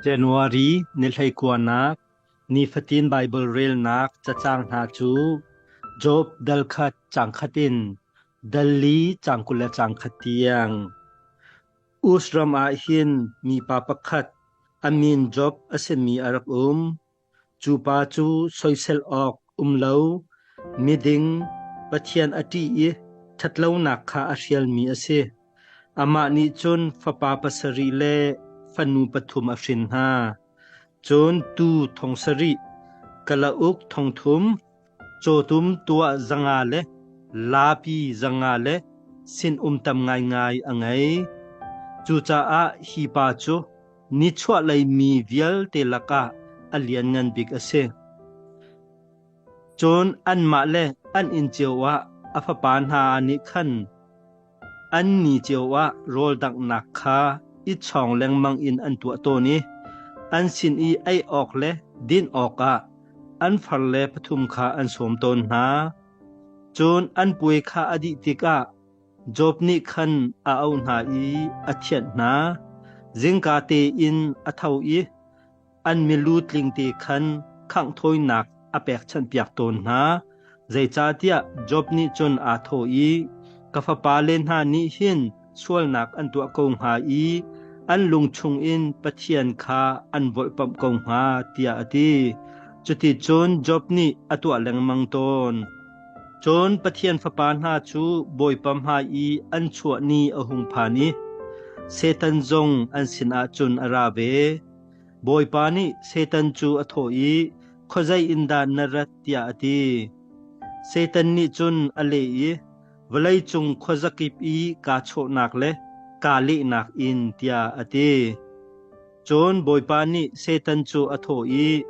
January ni hleikuanak nifatin Baibal relnak cacang hna cu Job dal khat cang khat in dal li cang 20 le cang khat tiang. Us ram ah hin mipa pakhat a min Job a simi a rak um. Cu pa cu soisel awk um lo, miding, Pathian a ṭih i ṭhatlonak kha a hrialmi a si. Amah nih cun fapa pasarih le fanu pathum a hrin hna. Cun tuu thong sarih, kalauk thong thum, cawtum tuah 500 le laapi 500 le sinum tam ngaingai a ngei. Cucaah hi pa cu nichuahlei mi vialte lakah a lianngan bik a si. Cun anmah le an inn cio ah a fapa hna nih khan an ni cio ah rawl danghnak kha i chawng lengmang in an tuah tawn i an sin i ei awk le din awkah an farle pathum kha an sawm tawn hna. Cun an puai kha a dih tikah Job nih khan a auh hna i a thianh hna. Zingka tein a tho i an milu tlingte khan khangh thawinak a pekchanhpiak tawn hna. Zeicahtiah Job nih cun aa thawh i, Ka fapale hna nih hin sualnak an tuah ko hnga i an lung chungin Pathian kha an volhpamh ko hnga, tiah a ti. Cuticun Job nih a tuah lengmang tawn. Cun Pathian fapa hna cu Bawipa hmai i an chuah ni a hung phan i Satan zong an sinah cun a ra ve. Bawipa nih Satan cu a thawh i, Khuazei in dah na rat? tiah a ti. Satan nih cun a leh i, Vawleicung khuazakip i kaa chawhnak le kaa lehnak in, tiah a ti. Cun Bawipa nih Satan cu a thawh i,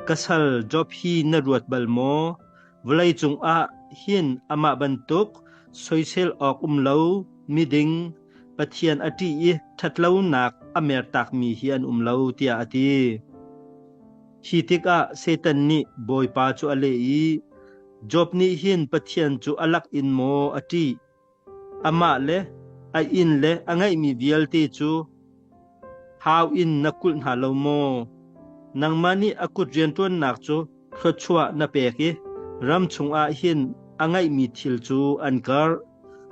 Ka sal Job hi na ruat bal maw? Vawleicung ah hin amah bantuk soisel awk um lo miding Pathian a ṭih i ṭhatlonak a mertakmi hi an um lo tiah a ti. Hi tikah Satan nih Bawipa cu a leh i, Job nih hin Pathian cu a lak in maw a ṭih? Amah le a inn le a ngeihmi vialte cu hau in na kulh hna lo maw? Nangmah nih a kut rianṭuannak cu thluachuah na pek i ram chungah hin a ngeihmi thil cu an karh.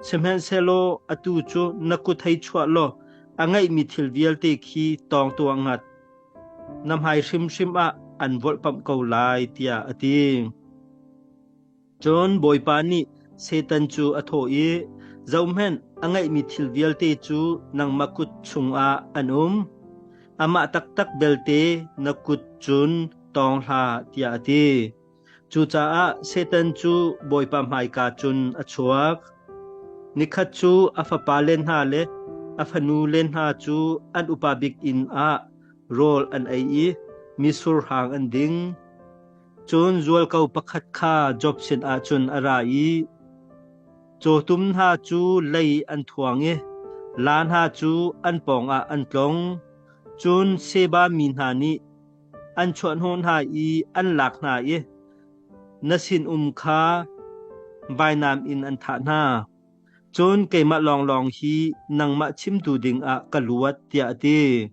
Sihmanhsehlaw atu cu na kut hei chuah law a ngeihmi thil vialte khi tawng tuah ngat. Na hmai hrimhrim ah an volhpamh ko lai, tiah a ti. Cun Bawipa nih Satan cu a thawh i, Zohhmanh, a ngeihmi thil vialte cu nangmah kut chungah an um. Amah taktak belte na kut cun tawng hlah, tiah a ti. Cucaah Satan cu Bawipa hmaika cun a chuak. Nikhat cu a fapale hna le a fanule hna cu an upa bik inn ah rawl an ei i mitsur hang an ding. Cun zualko pakhat kha Job sinah cun a ra i cawtum hna cu lei an thuang i laa hna cu an pawngah an tlong. Cun Sheba mi hna nih an chuahhnawh hna i an lak hna i na sinum kha vainam in an thah hna. Cun keimah lawnglawng hi nangmah chimtu dingah ka luat, tiah a ti.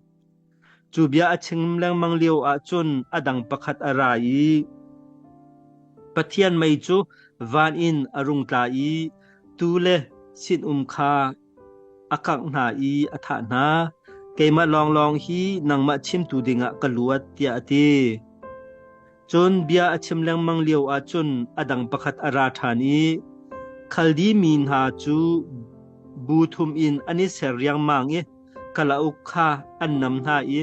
Cu bia a chim lengmang lio ahcun a dang pakhat a ra i Pathian mei cu van in a rung tla i tuu le sinum kha a kangh hna i a thah hna. Keimah lawnglawng hi nangmah chimtu dingah ka luat, tiah a ti. Cun bia a chim lengmang lio ahcun a dang pakhat a ra ṭhan i Khaldi mi hna cu bu thum in an i ser riangmang i kalauk kha an nam hna i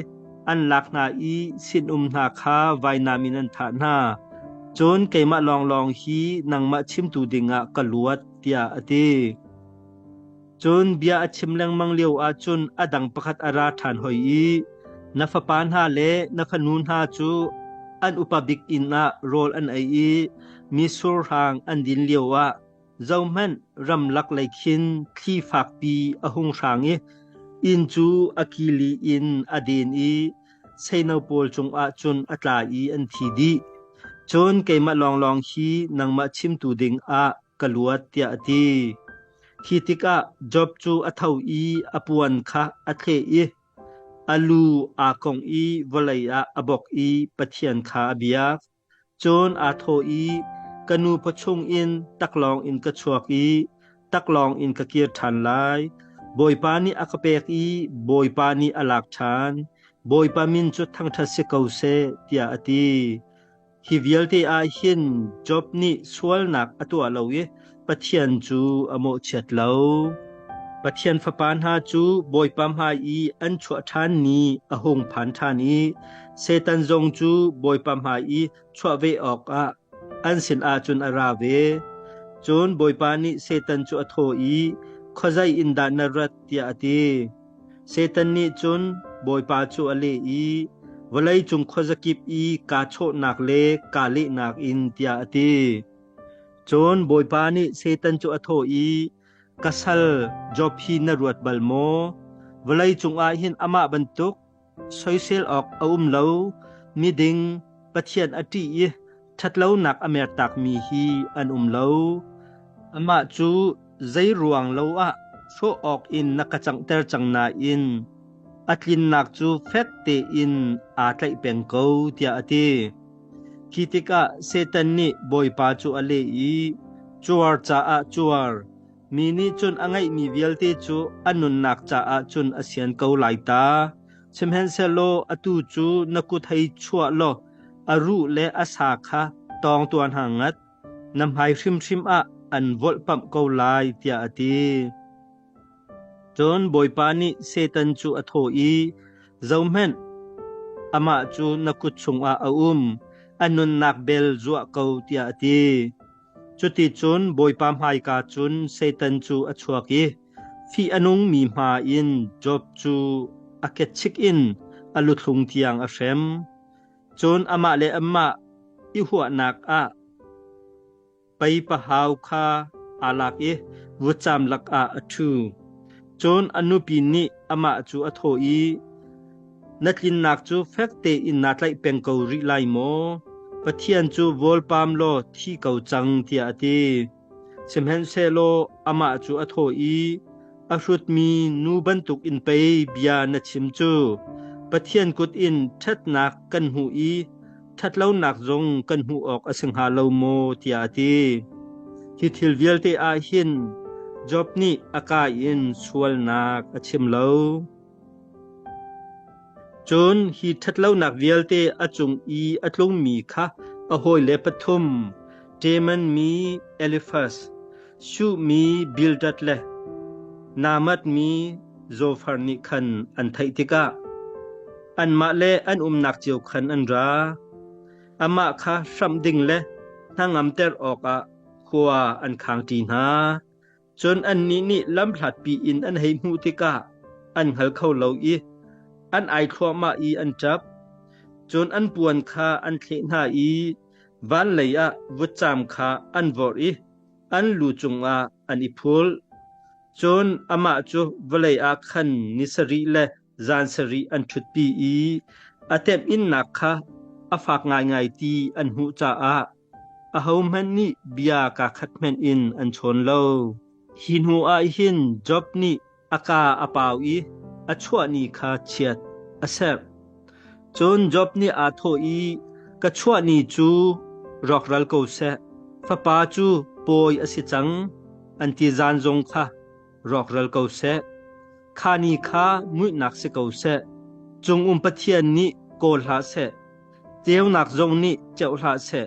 an lak hna i sinum hna kha vainam in an thah hna. Cun keimah lawnglawng hi nangmah chimtu dingah ka luat, tiah a ti. Cun bia a chim lengmang lio ahcun a dang pakhat a ra ṭhan hoi i na fapa hna le na fanu hna cu an upa bik inn ah rawl an ei i mitsur hang an din lioah Zohhmanh, ramlak lei khin thli fakpi a hung hrang i inn cu a kili in a den i seino pawl cungah cun a tla i an thi dih. Cun keimah lawnglawng hi nangmah chimtu dingah ka luat, tiah a ti. Khi tikah Job cu a tho i a puan kha a thleh i. A lu aa kongh i vawlei ah a bok i Pathian kha a biak. Cun aa thawh i, Ka nu pawchung in taklawng in ka chuak i taklawng in ka kir ṭhan lai. Bawipa nih a ka pek i Bawipa nih a lak ṭhan. Bawipa min cu thangṭhat si ko seh, tiah a ti. Hi vialte ah hin Job nih sualnak a tuah lo i Pathian cu a mawhchiat lo. Pathian fapa hna cu Bawipa hmai i an chuah ṭhan ni a hung phan ṭhan i Satan zong cu Bawipa hmai i chuah ve awkah an sinah cun a ra ve. Cun Bawipa nih Satan cu a thawh i, Khuazei in dah na rat? tiah a ti. Satan nih cun Bawipa cu a leh i, Vawleicung khuazakip i kaa chawhnak le kaa lehnak in, tiah a ti. Cun Bawipa nih Satan cu a thawh i, Ka sal Job hi na ruat bal maw? Vawleicung ah hin amah bantuk soisel awk a um lo, miding, Pathian a ṭih i ṭhatlonak a mertakmi hi an um lo. Amah cu zei ruang lo ah hrawh awk in na ka canghter cang nain a tlinnak cu fek tein aa tlaih peng ko, tiah a ti. Khi tikah Satan nih Bawipa cu a leh i, Cuar caah cuar, mi nih cun a ngeihmi vialte cu a nunnak caah cun a sian ko lai ta. Sihmanhsehlaw atu cu na kut hei chuah law a ruh le a sa kha tawng tuah hna ngat, na hmai hrimhrim ah an volhpamh ko lai, tiah a ti. Cun Bawipa nih Satan cu a thawh i, Zohhmanh, amah cu na kut chungah a um, a nunnak bel zuah ko, tiah a ti. Cuticun Bawipa hmaika cun Satan cu a chuak i fih a nungmi hma in Job cu a ketchik in a luthlung tiang a hrem. Cun amah le amah i huahnak ah pei pahau kha aa lak i vutcam lakah a ṭhu. Cun a nupi nih amah cu a thawh i, Na tlinnak cu fek tein naa tlaih peng ko rih lai maw? Pathian cu vawlpam law thi ko cang, tiah a ti. Sihmanhsehlaw amah cu a thawh i, A hrutmi nu bantukin pei bia na chim cu. Pathian kut in ṭhatnak kan hmuh i ṭhatlonak zong kan hmuh awk a si hnga lo maw tiah a ti. Hi thil vialte ah hin Job nih a ka in sualnak a chim lo. Cun hi ṭhatlonak vialte a cung i a tlungmi kha a hawile pathum Teman mi Elifaz, Shuh mi Bildad le Namath mi Zofar nih khan an theih tikah anmah le an umnak cio khan an ra. Amah kha hramh ding le hnangamter awkah khua an khangṭi hna. Cun annih nih lamhlatpi in an hei hmuh tikah an hngal kho lo i an ai thluahmah i an ṭap. Cun an puan kha an thleh hna i van lei ah vutcam kha an vorh i an lu cungah an i phul. Cun amah cu vawlei ah khan ni sarih le zan sarih an ṭhutpi i a temhinnak kha a fak ngaingai ti an hmuh caah ahohmanh nih bia kaa khat hmanh in an chawn lo. Hi hnu ah hin Job nih a kaa a pau i a chuah ni kha chiat a serh. Cun Job nih aa thawh i, Ka chuah ni cu rawkral ko seh, fapa cu pawi a si cang, an ti zan zong kha rawkral ko seh. Kha ni kha muihnak si ko seh, cungum Pathian nih kawl hlah seh, ceunak zong nih ceuh hlah seh.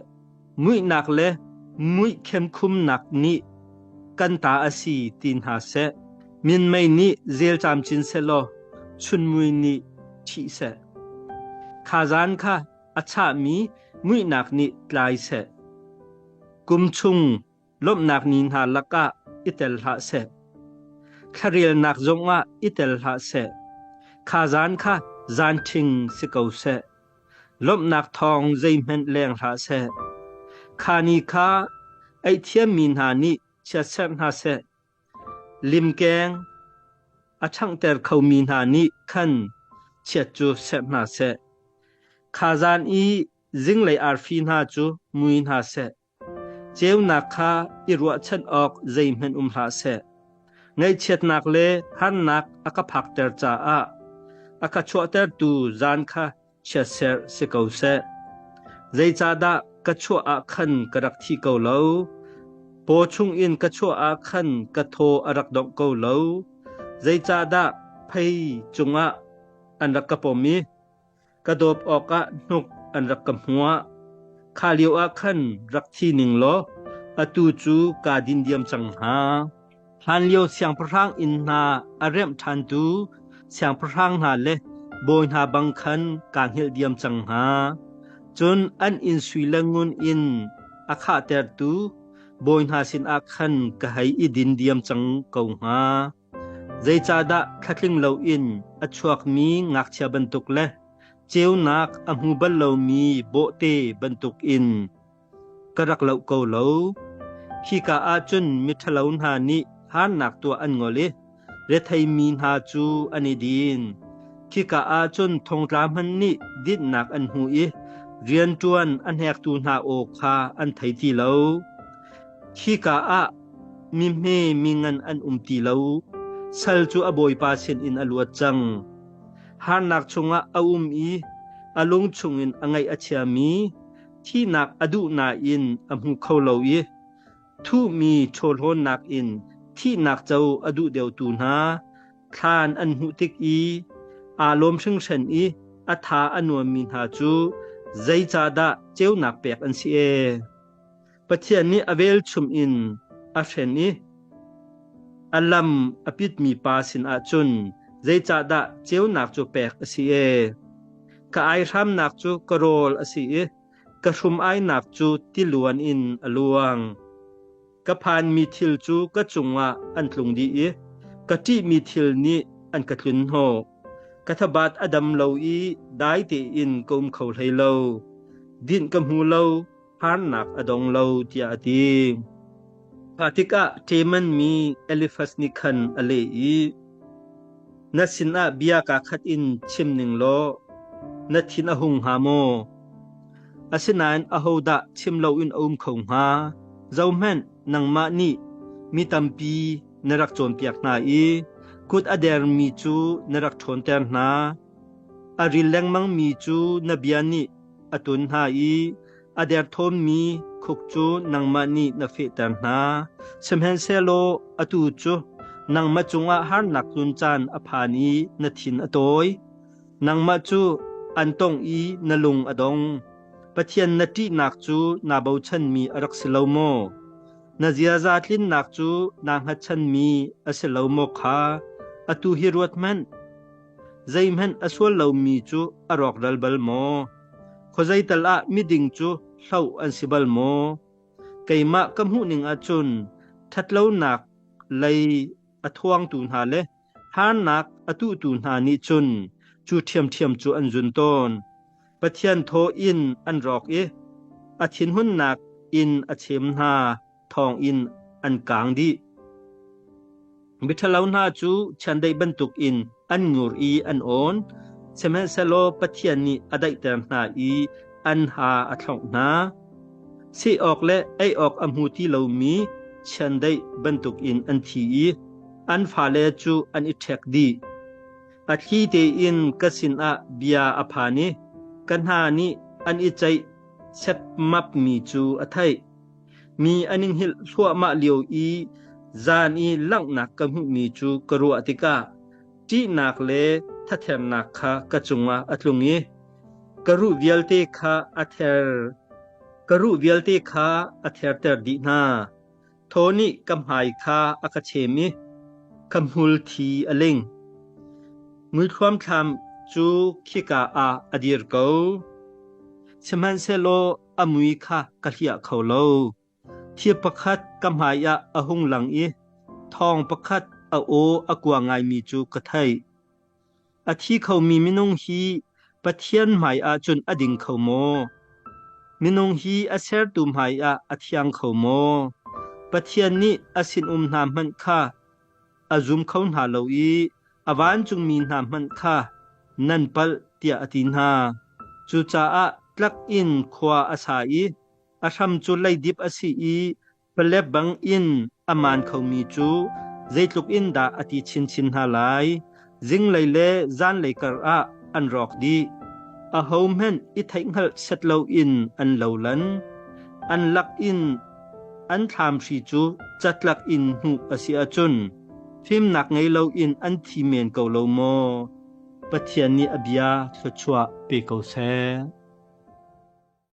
Muihnak le muih khemkhumnak nih kan ta a si ti hna seh. Minmei nih zel camcin sehlaw chunmui nih ṭhih seh. Kha zan kha a chahmi muihnak nih tlai seh. Kum chung lawmhnak ni hna lakah i tel hlah seh. Thlarelnak zongah i tel hlah seh. Kha zan kha zan ṭhing si ko seh. Lawmhnak thawng zeihmanh leng hlah seh. Kha ni kha eihthiammi hna nih chiatserh hna seh. Limkeng a ṭhanghter khomi hna nih khan chiat cu serh hna seh. Kha zan i zinglei arfi hna cu mui hna seh. Ceunak kha i ruahchan awk zeihmanh um hlah seh. Ngaihchiatnak le harnak a ka phakter caah. A ka chuahtertu zan kha chiatserh si ko seh. Zeicahdah ka chuah ah khan ka rak thi ko lo? Paw chungin ka chuah ah khan ka thaw a rak dongh ko lo. Zeicahdah phei cungah an rak ka pom i ka dawp awkah hnuk an rak ka hmuah? Kha lio ah khan rak thi ning law atu cu kaa din diam cang hnga. Hlanlio siangpahrang inn hna a remh ṭhantu siangpahrang hna le bawi hna bang khan kaa hngilh diam cang hnga. Cun an inn sui le ngun in a khahtertu bawi hna sinah khan ka hei i din diam cang ko hnga. Zeicahdah thlatling loin a chuakmi ngakchia bantuk le ceunak a hmu bal lomi bawhte bantukin ka rak loh ko lo. Khika ah cun miṭhalo hna nih harnak tuah an ngol i retheimi hna cu an i din. Khika ah cun thongtla hmanh nih dinhnak an hmu i rianṭuan a hnektu hna aw kha an thei ti lo. Khika ah mi hme mi ngan an um ti lo. Sal cu a bawipa sinin a luat cang. Harnak chungah a um i a lung chungin a ngaih a chiami thihnak a duh nain a hmu kho lo i thuhmi chawhlawnnak in thihnak co a duh deuhtu hna thlan an hmuh tik i aa lawm hringhran i a tha a nuammi hna cu zeicahdah ceunak pek an si ee? Pathian nih a velchum in a hren i a lam a pitmi pa sinah cun zeicahdah ceunak cu pek a si ee? Ka aihramnak cu ka rawl a si i ka hrum-ainak cu tiluan in a luang. Ka phanmi thil cu ka cungah an tlung dih i ka ṭihmi thil nih an ka tlun hnawh. Ka thabat a dam lo i dai tein ka um kho hlei lo. Dinh ka hmu lo, harnak a dong lo, tiah a ti. Mah tikah Teman mi Elifaz nih khan a leh i, Na sinah bia kaa khat in chim ning law na thin a hung hnga maw? Asinain ahodah chim loin a um kho hnga? Zohhmanh, nangmah nih mi tampi na rak cawnpiak hna i kut a dermi cu na rak ṭhawnter hna. A ril lengmangmi cu na bia nih a tun hna i a derthawmmi khuk cu nangmah nih na fehter hna. Sihmanhsehlaw atu cu nangmah cungah harnak tlun caan a phan i na thin a tawi. Nangmah cu an tongh i na lung a dong. Pathian na ṭihnak cu naa bochanmi a rak si lo maw? Na ziaza tlinnak cu naa hngatchanmi a si lo maw kha atu hi ruat hmanh. Zeihmanh a sual lomi cu a rawkral bal maw? Khuazei tal ah miding cu hloh an si bal maw? Keimah ka hmuhning ahcun ṭhatlonak lei a thuangtu hna le harnak a tuhtu hna nih cun cu ṭhiamṭhiam cu an zun tawn. Pathian thaw in an rawk i a thinhunnak in a chem hna thawngin an kaang dih. Miṭhalo hna cu chiandeih bantukin an ngur i an awn, sihmanhsehlaw Pathian nih a daihter hna i an ha a thlongh hna. Seh awk le ei awk a hmu ti lomi chiandeih bantukin an thi i an fale cu an i ṭhek dih. A thli tein ka sinah bia a phan i ka hna nih an i ceih sepmapmi cu a theih. Mi an i hngilh thluahmah lio i zan i langhnak ka hmuhmi cu ka ruah tikah ṭihnak le thathernak kha ka cungah a tlung i ka ruh vialte kha a ther ka ruh vialte kha a therter dih hna. Thaw nih ka hmai kha a ka chem i ka hmulthi a ling. Muithluamthlam cu khika ah a dir ko. Sihmanhsehlaw a mui kha ka hliah kho lo. Thil pakhat ka hmaiah a hung lang i thawng pakhat a aw a kua ngaimi cu ka theih. A thi khomi minung hi Pathian hmaiah cun a ding kho maw? Minung hi a sertu hmaiah a thiang kho maw? Pathian nih a sinum hna hmanh kha a zum kho hna lo i a vancungmi hna hmanh kha nan palh tiah a ti hna. Cucaah tlak in khua a sa i a hram cu leidip a si i palep bangin a maan khomi cu zeitluk in dah a ti chinchin hna lai. Zinglei le zanlei karah an rawk dih. Ahohmanh i theihhngalh set loin an lolan. An lak in an thlamhri cu catlak in hmuh a si ahcun fimnak ngei loin an thi men ko lo maw? Pathian nih a bia thluachuah pe ko seh.